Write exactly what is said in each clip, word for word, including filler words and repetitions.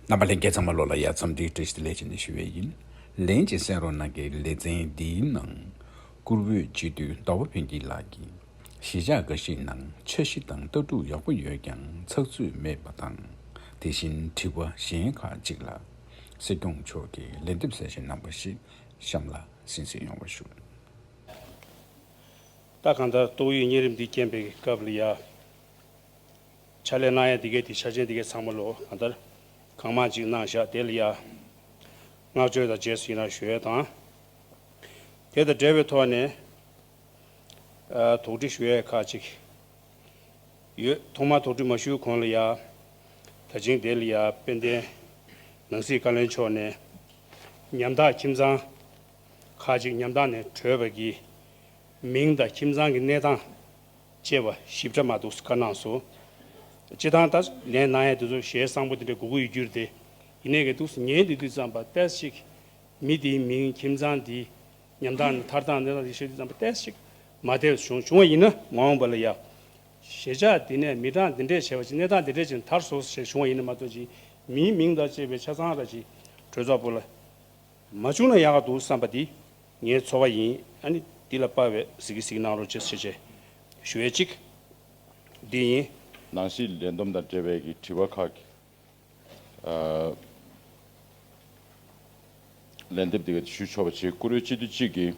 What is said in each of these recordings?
རྣམ་པ་ལྷན་རྒྱས་ཚང་མ་ལོ་ལ་ཡ་འཚམས་འདྲི་བཀྲ་ཤིས་བདེ་ལེགས་བྱས་ནས་ཞུ་བས་ཡིན། ལན་གཅིག་གསན་རོགས་གནང་གི། ལེ་ཚན་འདིའི་ནང་བཀུར་འོས་སྤྱི་འཐུས་ཟླ་བ་ཕུན་སྐྱིད་ལགས་ཀྱིས་གཞིས་ཆགས་འགའ་ཞིག་ནང་འཆར་གཞི་དང་ལྟ་གྲུབ་ཡག་པོ་ཡོད་ཀྱང་ཚགས་ཚུད་མེད་པ་དང་། དེ་བཞིན་དྲི་བ་གཞན་ཁག་ཅིག་ལ་སྲིད་སྐྱོང་མཆོག་གིས་ལན་འདེབས་གསལ་བཤད་གནང་པ་ཞིག་གཤམ་ལ་གསན་གཟིགས་ཡོང་བ་ཞུ། ད་གང་ལྟར་ཏོག་དབྱིབས་གཉན་རིམས་འདི་རྐྱེན་པའི་སྐབས་ལ་ཡ། ཕྱག་ལས་གནང་ཡ་འདི་གའི་དེ་ཕྱག་ཆེན་འདི་གའི་ཚང་མ་ལོ་གང་ལྟར་གང་མང་ཅིག་གནང་བཞག་དེ་ལ་ཡ་བསྔགས་བརྗོད་དང་རྗེས་སུ་ཡི་རང་ཞུ་ཡས་དང་། དེ་དང་འབྲེལ་བའི་ཐོག་ནས་ཨ་དོགས་འདྲི་ཞུ་ཡས་ཁག་ཅིག་ཡོད། ཐོག་མར་དོགས་འདྲི་མ་ཞུས་གོང་ལ་ཡ་ད་ཅིང་དེ་ལ་ཡ་དཔལ་ལྡན་ནང་སྲིད་བཀའ་བློན་མཆོག་ནས་ཉམ་ཐག་ཁྱིམ་ཚང་ཁག་ཅིག་ཉམ་ཐག་ནས་བྲོས་པ་གི་མིང་དང་ཁྱིམ་ཚང་གི་གནས་སྟངས་བཅས་པ་ཞིབ་ཕྲ་མ་འདུག་བཀའ་གནང་སོང་། སྤྱི་བཏང་ད་ལན་གནང་ཡས་དེ་ཚོ་ཞལ་བཟང་པོ་དེ་འདྲ་དགོས་ཀྱི་ཡོད་རྒྱུ་རེད་དེ། ཡིན་ནའི་གི་འདུག་ཉན་དེ་དུས་ཙམ་པ་ཏོག་ཙམ་ཅིག་མི་དེའི་མིང་ཁྱིམ་ཚང་དེའི་ཉམ་ཐག་ནས་ཐར་སྟངས་གནས་སྟངས་དེ་ཤེས་དུས་ཙམ་པ་ཏོག་ཙམ་ཅིག་མ་བདེ་བ་བྱུང་བྱུང་བ་ཡིན་ན་མ་འོངས་པ་ལ་ཡ། གཞིས་ཆགས་འདི་ནས་མི་གྲངས་འདི་འདྲས་བྱས་པ་ཅིག་གནས་སྟངས་འདི་འདྲས་ཅིག་ཐར་སོང་ཞེས་བྱུང་བ་ཡིན་ན་མ་གཏོགས་ཅིག་མིའི་མིང་དང་བཅས་པའི་ཆ་ཚང་ར་ཅིག་གྲོས་ཚོགས་པོ་ལ་མ་བྱུང་ན་ཡག་ག་འདུག་བསམ་པ་འདི་ངའི་ཚོར་བ་ཡིན། ཨ་ནི་འདི་ལ་དཔག་པའི་གཟིགས་ཀྱི་གཟིགས་གནང་རོགས་བྱེད་ཞེས་བྱས་ཞུ་ཡས་གཅིག་འདི་ཡིན། ནང་སྲིད་ལས་བསྡོམས་དང་འབྲེལ་བའི་གི་དྲི་བ་ཁག་གི་ཨ་ལན་འདེབས་འདི་ག་ཞུ་ཆོག་པ་བྱེད། བཀུར་འོས་སྤྱི་འཐུས་གཅིག་གིས་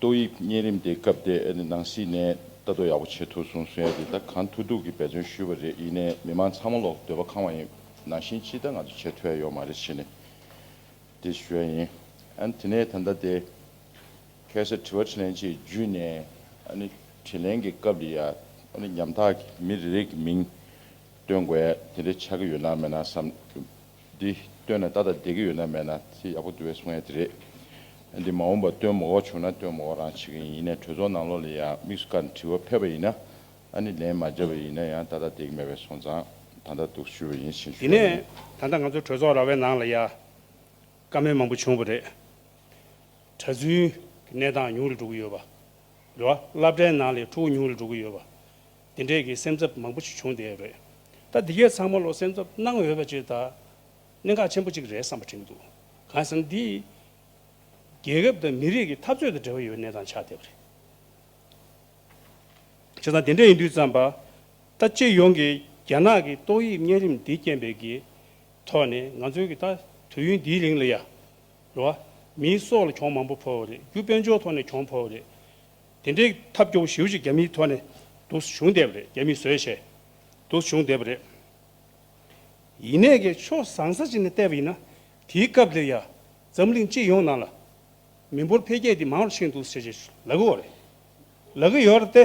ཏོག་དབྱིབས་གཉན་རིམས་དེ་སྐབས་དེ་ཨ་ནི་ནང་སྲིད་ནས་ལྟ་རྟོག་ཡག་པོ་བྱེད་ཐུབ་སོང་གསུང་ཡ་དེ་ད་གང་ཐུབ་ཐུབ་ཀྱིས་འབད་བརྩོན་ཞུས་པ་རེད། ཡིན་ནའི་མི་མང་ཚང་མ་ལོག་འདོད་པ་ཁེངས་པ་ཡིན་ནང་བཞིན་ཅི་ད་ང་ཚོ་བྱེད་ཐུབ་ཡ་ཡོད་མ་རེད་བྱས་ནས་དེ་ཞུ་ཡ་ཡིན། ཨ་ནི་དེ་ནས་ད་ལྟ་དེ་ཁ་སང་དྲི་བ་དྲིས་ལན་ཅིག་བརྒྱུད་ནས་ཨ་ནི་དྲིས་ལན་གྱི་སྐབས་ལ་ཡ་ཨ་ནི་ཉམ་ཐག་གི་མི་རེ་རེ་གི་མིང་སྟོན་དགོས་ཡ་དེ་འདྲ་ཆགས་ཀྱི་ཡོད་ན་མེད་ན་བསམ། འདི་སྟོན་ན་ཏག་ཏག་བསྡད་ཀྱི་ཡོད་ན་མེད་ན་དེ་ཡག་པོ་འདུག་པས་གསུང་ཡ་དེ་རེད། འདི་མ་འོངས་པ་སྟོན་མ་དགོས་བྱུང་ན་སྟོན་མ་དགོས་རང་བྱེད་ཀྱི་ཡིན། ཡིན་ནའི་གྲོས་ཚོགས་ནང་ལོགས་ལ་ཡང་དམིགས་སུ་བཀར་ནས་དྲི་བ་ཕེབས་པ་ཡིན་ན་ཨ་ནི་ལན་མ་འཇབ་པ་ཡིན་ན་ཡང་ཏག་ཏག་བསྡད་ཀྱི་མེད་པས་སོང་ཙང་ད་ལྟ་འདུག་ཞུ་བ་ཡིན་ཞེས་ཞུ་ཡ་ཡིན། དེ་ནས་ད་ལྟ་ང་ཚོ་གྲོས་ཚོགས་ར་བའི་ནང་ལ་ཡ་བཀའ་མོལ་མང་པོ་བྱུང་བ་རེད། གྲྭ་བཙུན་གྱི་གནས་སྟངས་ཉུང་རུ་འགྲོ་གི་ཡོད་པ། རེད་བ། སློབ་གྲྭའི་ནང་ལ་ཕྲུ་གུ་ཉུང་རུ་འགྲོ་གི་ཡོད་པ། དེ་འདྲས་ཀྱི་སེམས་འཚབ་མང་པོ་ཞིག་བྱུང་བསྡད་ཡོད་རེད། ད་འདི་གས་ཚང་མ་ལོ་སེམས་འཚབ་གནང་ཡོད་པ་ཅིག་ད་གནད་འགག་ཆེན་པོ་ཅིག་རེད་བསམ་པ་དྲན་གྱི་འདུག་གང་ཟེར་ན་འདི་རྒྱལ་ཁབ་དང་མི་རིགས་ཀྱི་འཐབ་རྩོད་དང་འབྲེལ་བ་ཡོད་པའི་གནས་སྟངས་ཆགས་བསྡད་པ་རེད། བྱས་ཙང་དེ་འདྲ་ཡིན་དུས་ཙམ་པ། ད་སྤྱི་ཡོངས་ཀྱི་རྒྱ་ནག་གི་ཏོག་དབྱིབས་གཉན་རིམས་འདི་རྐྱེན་པས་ཀྱི་ཐོག་ནས་ང་ཚོའི་གི་ད་དུས་ཡུན་འདིའི་རིང་ལ་ཡ། རེད་བ། མིའི་སྲོག་ལ་གྱོང་མང་པོ་ཕོག་པ་རེད། རྒྱུ་དཔལ་འབྱོར་ཐོག་ནས་གྱོང་ཕོག་པ་རེད། དེ་འདྲའི་ཐབས་སྐྱོ་པོ་ཞེ་པོ་ཅིག་རྒྱ་མིའི་ཐོག་ནས་འདུག་བྱུང་བསྡད་པ་རེད། རྒྱ་མིས་བཟོས་བྱས་འདུག་བྱུང་བསྡད་པ་རེད། ཡིན་ནའི་གི་ཕྱོགས་བཟང་ས་ཅིག་ནས་བལྟས་པ་ཡིན་ན་དེའི་སྐབས་ལ་ཡ་འཛམ་གླིང་སྤྱི་ཡོངས་ནང་ལ་མི་འབོར་འཕེལ་རྒྱས་དེ་མང་རུ་ཕྱིན་འདུག་ཟེར་བྱས་ལབ་ཀྱི་ཡོད་རེད། ལབ་ཀྱི་ཡོད་རེད་དེ།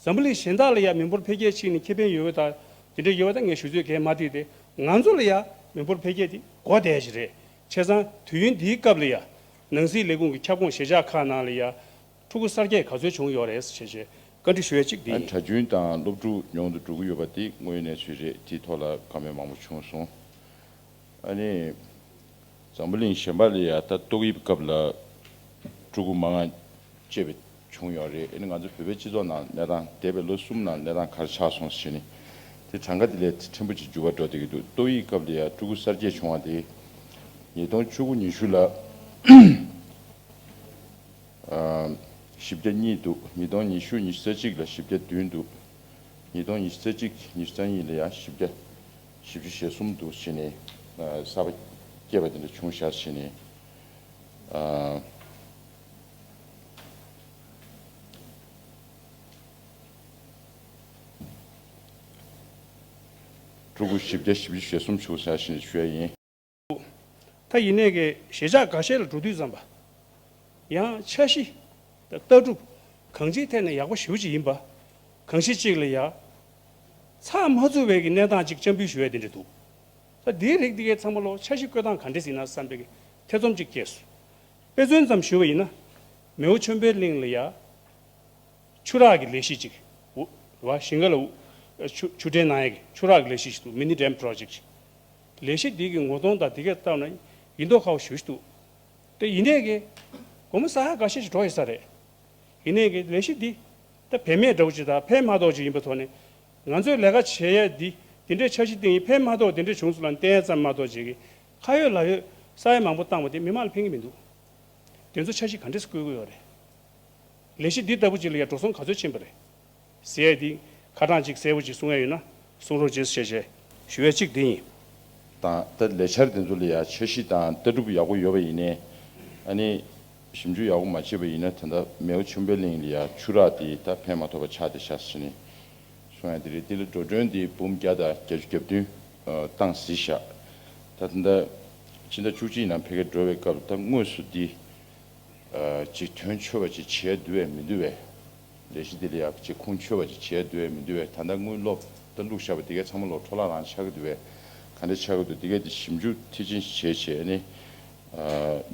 འཛམ་བུ་གླིང་གཞན་དག་ལ་ཡང་མི་འབོར་འཕེལ་རྒྱས་ཕྱིན་ནས་ཁེ་ཕན་ཡོད་པ་དང་དེ་འདྲ་ཡོད་པ་དང་ངས་ཞུ་ཚོད་གས་མ་བསྡད་དེ། ང་ཚོ་ལ་ཡང་མི་འབོར་འཕེལ་རྒྱས་དེ་འགོར་བསྡད་ཀྱི་རེད། བྱས་ཙང་དུས་ཡུན་འདིའི་སྐབས་ལ་ཡང་ནང་སྲིད་ལས་ཁུངས་ཀྱི་ཁྱབ་ཁོངས་གཞིས་ཆགས་ཁག་ནང་ལ་ཡང་ཕྲུ་གུ་གསར་སྐྱེས་ག་ཚོད་བྱུང་ཡོད་རེད་ཟེར་བྱས་བྱས་བཀའ་འདྲི་ཞུ་ཡས་གཅིག་འདི་ཡིན། གྲྭ་རྒྱུན་དང་སློབ་ཕྲུག་ཉུང་དུ་འགྲོ་གི་ཡོད་པ་དེ་དངོས་ཡོད་གནས་ཚུལ་རེད། དེའི་ཐོག་ལ་བཀའ་མོལ་མང་པོ་བྱུང་སོང་། ཨ་ནི། འཛམ་བུ་གླིང་གཞན་པ་ལ་ཡང་ད་ཏོག་དབྱིབས་སྐབས་ལ་ཕྲུ་གུ་མང་ང་སྐྱེས་པ་བྱུང་ཡོད་རེད། ཨ་ནི་ང་ཚོ་བོད་པའི་སྤྱི་ཚོགས་ནང་གནས་སྟངས་འདས་པའི་ལོ་གསུམ་ནང་གནས་སྟངས་ག་རེ་ཆགས་སོང་ཟེར་ནས་དེ་གྲངས་ཀ་དེ་ལས་ཕྲན་བུ་ཅིག་འགྱུར་བ་འགྲོ་བསྡད་ཀྱི་འདུག་ཏོག་དབྱིབས་སྐབས་ལ་ཡང་ཕྲུ་གུ་གསར་སྐྱེས་བྱུང་བ་དེ་ཉིས་སྟོང་བཅུ་དགུ་ཉི་ཤུ་ལ་ཨ་བཞི་བརྒྱ་གཉིས་འདུག་ཉིས་སྟོང་ཉི་ཤུ་ཉི་ཤུ་རྩ་གཅིག་ལ་བཞི་བརྒྱ་བདུན་འདུག་ཉིས་སྟོང་ཉི་ཤུ་རྩ་གཅིག་ཉི་ཤུ་རྩ་གཉིས་ལ་ཡང་བཞི་བརྒྱ་བཞི་བཅུ་ཞེ་གསུམ་འདུག་བྱས་ནས་ཨ་གསར་པ་སྐྱེས་པ་དེ་འདྲ་བྱུང་ཤག་བྱས་ནས་ཨ་ཕྲུ་གུ་བཞི་བརྒྱ་བཞི་བཅུ་ཞེ་གསུམ་བྱུང་ཤག་བྱས་ནས་ཞུ་ཡ་ཡིན། ད་ཡིན་ནའི་གི་གཞིས་ཆགས་འགའ་ཤས་ལ་འགྲོ་དུས་ཙམ་པ། ཡང་འཆར་གཞི་དང་ལྟ་གྲུབ་གང་ཅིའི་ཐད་ནས་ཡག་པོ་ཞེ་པོ་ཅིག་ཡིན་པ། གང་ཞིག་ཅིག་ལ་ཡ་ཚགས་མ་ཚུད་པའི་གི་གནས་སྟངས་ཅིག་སྤྱན་འབུལ་ཞུ་ཡ་དེ་འདྲ་འདུག་ད་དེའི་རིགས་དེ་གའི་ཚང་མ་ལོ་འཆར་གཞི་བཀོད་སྟངས་ག་འདྲས་ཡིན་ན་བསམ་པའི་གི་ཐེ་ཚོམ་ཅིག་སྐྱེས་སོང་། དཔེ་མཚོན་ཙམ་ཞུ་བ་ཡིན་ན། མེའོ་ཆོས་འཕེལ་གླིང་ལ་ཡ། ཆུ་རགས་ཀྱི་ལས་གཞི་ཅིག་འུ་རེད་བ། ཞིང་ཁ་ལ་འུ་ཆུ་ཆུ་འདྲེན་གནང་ཡས་ཀྱི་ཆུ་རགས་ཀྱི་ལས་གཞི་ཞིག་འདུག་མི་ནི་ཌེམ་པྲོ་ཇེཀ་ལས་གཞི་འདི་གི་ངོ་གདོང་དང་འདི་གས་བལྟས་ན་ཡིན་མདོག་ཁ་པོ་ཞེ་པོ་ཞིག་འདུག་དེ་ཡིན་ནའི་གི་སྒོར་མོ་ས་ཡ་འགའ་ཤས་ཤིག་འགྲོ་ཡོད་ས་རེད། ཡིན་ནའི་གི་ལས་གཞི་འདི་ད་བེད་མེད་འདྲ་བོ་ཅིག་དང་ཕན་མ་ཐོགས་ཅིག་ཡིན་པའི་ཐོག་ནས་ང་ཚོས་ལས་ཀ་བྱེད་ཡས་འདི་ དེ་འདྲའི་འཆར་གཞི་བཏིང་ཡིན་ཕན་མ་ཐོགས། དེ་འདྲའི་བྱུང་སོང་ལ་བསྟན་ཙམ་མ་གཏོགས་བྱེད་ཀྱི་ཁ་ཡོད་ལག་ཡོད་ས་ཡ་མང་པོ་བཏང་བ་དེ་མི་མང་ལ་ཕན་གྱི་མི་འདུག་དེ་ཚོ་འཆར་གཞི་ག་འདྲས་སེ་བཀོད་ཀྱི་ཡོད་རེད། ལས་གཞི་འདི་ལྟ་བུ་ཅིག་ལ་ཡང་འགྲོ་སོང་ག་ཚོད་ཕྱིན་པ་རེད་ཟེར་ཡ་འདི་ཁ་གྲངས་ཅིག་གསལ་པོ་ཅིག་གསུང་ཡ་ཡོད་ན་གསུང་རོགས་བྱེད་ཞེས་ཞེས་ཞུ་ཡ་གཅིག་འདི་ཡིན། དང་ད་ལས་འཆར་དེ་ཚོ་ལ་ཡང་འཆར་གཞི་དང་ལྟ་གྲུབ་ཡག་པོ་ཡོད་པ་ཡིན་ནའི། ཨ་ནི་ཞིབ་འཇུག་ཡག་པོ་མ་བྱས་པ་ཡིན་ན་ད་ལྟ་མེའོ་ཆོས་འཕེལ་གླིང་ལ་ཡང་ཆུ་རགས་དེ་ད་ཕན་མ་ཐོགས་པ་ཆགས་བསྡད་ཤག་ཟེར་ནས་གསུང་ཡ་དེ་རེད། དེ་ལ་འགྲོ་གྲོན་དེ་འབུམ་བརྒྱ་དང་བརྒྱད་ཅུ་གྱ་བདུན་བཏང་ཟིན་ཤག་ད་ད་ལྟ་ཕྱི་ཟླ་བཅུ་གཅིག་ནང་ཕ་གིར་འགྲོ་བའི་སྐབས་ད་དངོས་སུ་འདི་ཅིག་དོན་ཆོད་པ་ཅིག་བྱས་འདུག་བས་མི་འདུག་བས། ལས་གཞི་འདི་ལ་ཡག་ཅིག་ཁུངས་འཁྱོལ་བ་ཅིག་བྱས་འདུག་བས་མི་འདུག་བས། ད་ལྟ་དངུལ་སློབ་ད་བླུགས་བཞག་པ་འདི་གའི་ཚང་མ་ལོག་འཕྲོ་བརླག་རང་ཆགས་ཀྱི་འདུག་བས། ག་འདྲ་ཆགས་ཀྱི་འདུག་འདི་གའི་འདི་ཞིབ་འཇུག་མཐིལ་ཕྱིན་བྱས་བྱས་ནི་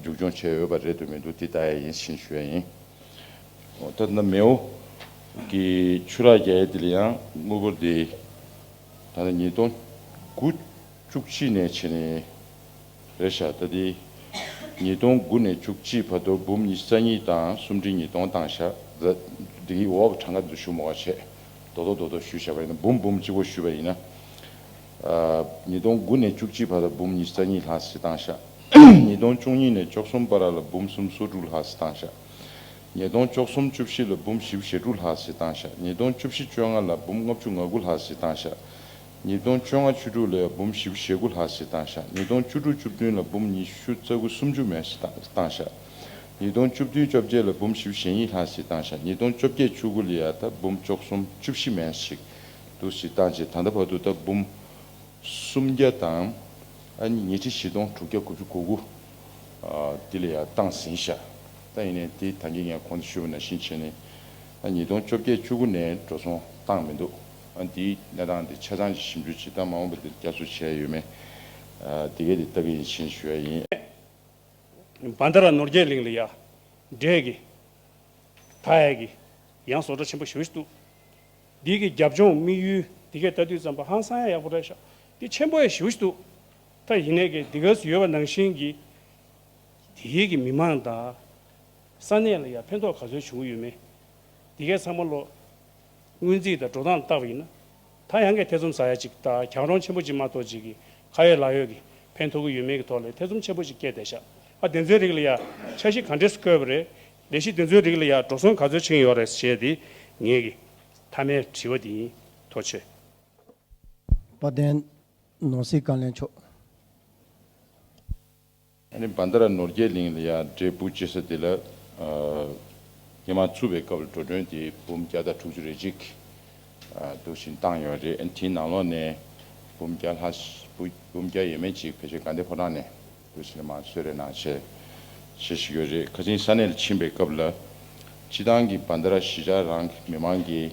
མཇུག་སྐྱོང་བྱས་ཡོད་པ་རེད་འདུག་མི་འདུག་འདི་ལྟ་ཡ་ཡིན་ཕྱིན་ཞུ་ཡ་ཡིན། འོ་ད་ལྟ་མེའོ་གི་ཆུ་རགས་རྒྱག་ཡ་འདི་ལ་ཡང་དངུལ་སྒོར་འདི་ད་ལྟ་ཉིས་སྟོང་དགུ་བཅུ་གཅིག་ནས་བྱས་ནས་རེད་ཤག་ད་འདི་ཉིས་སྟོང་དགུ་ནས་བཅུ་གཅིག་བར་དུ་འབུམ་ཉི་ཤུ་རྩ་གཉིས་དང་སུམ་ཁྲི་ཉིས་སྟོང་བཏང་ཤག་འདི་གི་འོག་གི་གྲངས་ཀ་འདི་ཚོ་ཞུ་མ་དགོས་བྱས་རྡོག་རྡོག་རྡོག་རྡོག་ཞུས་བཞག་པ་ཡིན་ན་འབུམ་འབུམ་གཅིག་པོ་ཞུས་པ་ཡིན་ན། ཉིས་སྟོང་དགུ་ནས་བཅུ་གཅིག་བར་དུ་འབུམ་ཉི་ཤུ་རྩ་གཉིས་ལྷག་ཙམ་བཏང་ཤག་ཉིས་སྟོང་བཅུ་གཉིས་ནས་བཅུ་གསུམ་བར་ལ་འབུམ་སུམ་ཅུ་སོ་དྲུག་ལྷག་ཙམ་བཏང་ཤག་ཉིས་སྟོང་བཅུ་གསུམ་བཅུ་བཞི་ལ་འབུམ་བཞི་བཅུ་ཞེ་དྲུག་ལྷག་ཙམ་བཏང་ཤག་ཉིས་སྟོང་བཅུ་བཞི་བཅོ་ལྔ་ལ་འབུམ་ལྔ་བཅུ་ང་དགུ་ལྷག་ཙམ་བཏང་ཤག་ཉིས་སྟོང་བཅོ་ལྔ་བཅུ་དྲུག་ལ་འབུམ་བཞི་བཅུ་ཞེ་དགུ་ལྷག་ཙམ་བཏང་ཤག་ཉིས་སྟོང་བཅུ་དྲུག་བཅུ་བདུན་ལ་འབུམ་ཉི་ཤུ་རྩ་དགུ་སུམ་ཅུ་མན་ཙམ་བཏང་ཤག་ཉིས་སྟོང་བཅུ་བདུན་བཅོ་བརྒྱད་ལ་འབུམ་བཞི་བཅུ་ཞེ་གཉིས་ལྷག་ཙམ་བཏང་ཤག་ཉིས་སྟོང་བཅོ་བརྒྱད་བཅུ་དགུ་ལ་ཡ་ད་འབུམ་བཅུ་གསུམ་བཅུ་བཞི་མན་ཙམ་ཞིག་འདུག་སེ་བཏང་རྗེས་ད་ལྟ་བར་དུ་ད་འབུམ་སུམ་བརྒྱ་དང་ཨ་ནི་ཉི་ཁྲི་བཞི་སྟོང་དྲུག་བརྒྱ་དགུ་བཅུ་གོ་དགུ་ཨ་འདི་ལ་ཡ་བཏང་ཟིན་ཤག་ད་ཡིན་ནའི་དེ་ད་གིན་ངས་གོང་དུ་ཞུས་པ་ནང་བཞིན་བྱས་ནས་ཨ་ཉིས་སྟོང་བཅོ་བརྒྱད་བཅུ་དགུ་ནས་འགྲོ་སོང་བཏང་མི་འདུག་ཨ་འདིའི་གནས་སྟངས་འདི་ཆ་ཚང་ཞིབ་འཇུག་བྱེད་སྟངས་མ་འོངས་པ་འདིར་བསྐྱར་གསོ་བྱས་ཡོད་མེད་ཨ་འདི་གས་འདི་ལྟ་གི་ཡིན་ཕྱིན་ཞུ་ཡ་ཡིན། བྷན་དྷ་ར་ནོར་རྒྱས་གླིང་ལ་ཡ་འབྲས་ཀྱི་ད་ཡ་གི་ཡང་བཟོ་གྲྭ་ཆེན་པོ་ཞེ་པོ་ཞིག་འདུག་འདི་གི་རྒྱབ་ལྗོངས་དམིགས་ཡུལ་འདི་གས་ལྟ་དུས་ཙམ་པ་ཧང་སང་ཡ་ཡག་པོ་རེད་ཤག་འདི་ཆེན་པོ་ཡ་ཞེ་པོ་ཞིག་འདུག་ད་ཡིན་ནའི་གི་འདི་གས་སུ་ཡོད་པ་ནང་བཞིན་གྱི་དེའི་གི་མི་མང་དང་ས་གནས་ལ་ཡ་ཕན་ཐོགས་ག་ཚོད་བྱུང་ཡོད་མེད་འདི་གས་ཚང་མ་ལོ། སྔོན་རྩིས་དང་འགྲོ་སྟངས་བལྟས་པ་ཡིན་ན། ད་ཡང་གི་ཐེ་ཚོམ་ཟ་ཡ་ཅིག་དང་རྒྱང་རིང་ཆེན་པོ་ཅིག་མ་གཏོགས་ཅིག་གི་ཁ་ཡོད་ལག་ཡོད་ཀྱི་ཕན་ཐོགས་ཀྱི་ཡོད་མེད་ཀྱི་ཐོག་ལ་ཐེ་ཚོམ་ཆེན་པོ་ཅིག་སྐྱེས་བསྡད་ཤག་ཨ་དེ་ཚོའི་རིགས་ལ་ཡ་འཆར་གཞི་ག་འདྲས་བཀོད་པ་རེད། ལས་གཞི་དེ་ཚོའི་རིགས་ལ་ཡ་འགྲོ་སོང་ག་ཚོད་ཕྱིན་ཡོད་རེད་ཞེས་དེ་ངེད་ཀྱི་མཐའ་མའི་དྲི་བ་དེ་ཡིན། ཐུགས་རྗེ་ཆེ། དཔལ་ལྡན་ནོར་སྲིད་བཀའ་བློན་མཆོག་ཨ་ནི་བྷན་དྷ་ར་ནོར་རྒྱས་གླིང་ལ་ཡ་འབྲས་སྤུ་སྐྱེ་ས་དེ་ལ་ཨ་སྔོན་མ་བཙུགས་པའི་སྐབས་ལ་འགྲོ་གྲོན་དེ་འབུམ་བརྒྱ་དང་དྲུག་ཅུ་རེ་གཅིག་ཨ་འདུག་བཞིན་བཏང་ཡོད་རེད། ཨ་ནི་དེའི་ནང་ལོགས་ནས་འབུམ་བརྒྱ་ལྷག་འབུ་འབུམ་བརྒྱ་ཡས་མས་ཅིག་ཕལ་ཆེར་དགའ་ལྡན་ཕོ་བྲང་ནས་འདུག་བཞིན་མར་གསོལ་རས་གནང་བྱས་བྱེད་བཞིན་ཡོད་རེད། ཁ་སང་ས་གནས་ལ་ཕྱིན་པའི་སྐབས་ལ་སྤྱི་བཏང་གི་བྷན་དྷ་ར་གཞིས་ཆགས་རང་གི་མི་མང་གིས་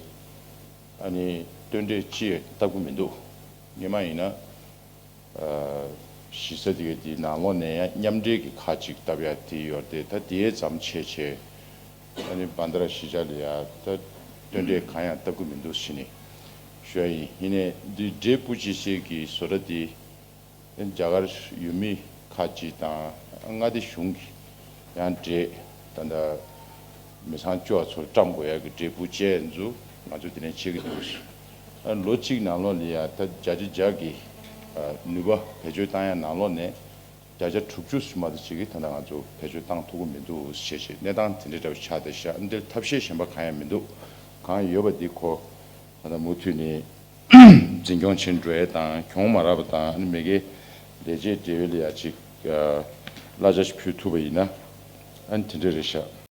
ཨ་ནི་སྟོན་འབྲས་ཅི་ཡང་བཏབ་ཀྱི་མི་འདུག་སྔོན་མ་ཡིན་ན། གཞིས་ས་དེ་གའི་དེའི་ནང་ལོགས་ནས་ཡང་མཉམ་འབྲེལ་གྱི་ཁ་ཅིག་བཏབ་ཡ་དེ་ཡོད་རེད་དེ། ད་དེའི་མཚམས་ཆད་བྱས་ཨ་ནི་བྷན་དྷ་ར་གཞིས་ཆགས་ལ་ཡ་ད་སྟོན་འབྲས་གང་ཡང་བཏབ་ཀྱི་མི་འདུག་ཟེར་ནས་ཞུ་ཡ་ཡིན། ཡིན་ནའི་འདི་འབྲས་སྤུ་སྐྱེ་སའི་གི་བཟོ་གྲྭ་དེ་རྒྱ་གར་ཡུལ་མི་ཁ་ཅིག་དང་མངའ་སྡེ་གཞུང་གི་ཡང་འབྲེལ་ད་ལྟ་མི་ཚང་བཅུ་བ་ཚོར་བཀྲམ་དགོས་ཡ་གི་འབྲས་སྤུ་ཅན་ཚོ་ང་ཚོ་དེ་ནས་བྱེད་ཀྱི་འདུག་ཨ་ལོ་གཅིག་ནང་ལོགས་ལ་ཡ་ད་བརྒྱ་ཆ་བརྒྱ་གི་ཨ་ནུས་པ་བེད་སྤྱོད་བཏང་ཡ་ནང་ལོགས་ནས་བརྒྱ་ཆ་དྲུག་ཅུ་ཙམ་མ་གཏོགས་ཅིག་གིས་ད་ལྟ་ང་ཚོ་བེད་སྤྱོད་བཏང་ཐུབ་ཀྱི་མི་འདུག་ཞེས་བྱས་གནས་སྟངས་དེ་འདྲ་འདྲ་བོ་ཆགས་བསྡད་ཤག་འདིར་ཐབས་ཤེས་གཞན་པ་གང་ཡང་མི་འདུག་གང་ཡོད་པ་འདི་ཁོ་ད་ལྟ་མུ་མཐུད་ནས་འཛིན་སྐྱོང་བྱེད་འགྲོ་ཡ་དང་གྱོང་མ་རག་པ་དང་ཨ་ནི་མི་སྒེར་ལས་བྱེད་འབྲེལ་ཡོད་ལ་ཡ་ཅིག་གླ་ཆ་ཞིག་ཕུལ་ཐུབ་པ་ཡིན་ན་ཨ་ནི་དེ་འདྲ་རེད་ཤག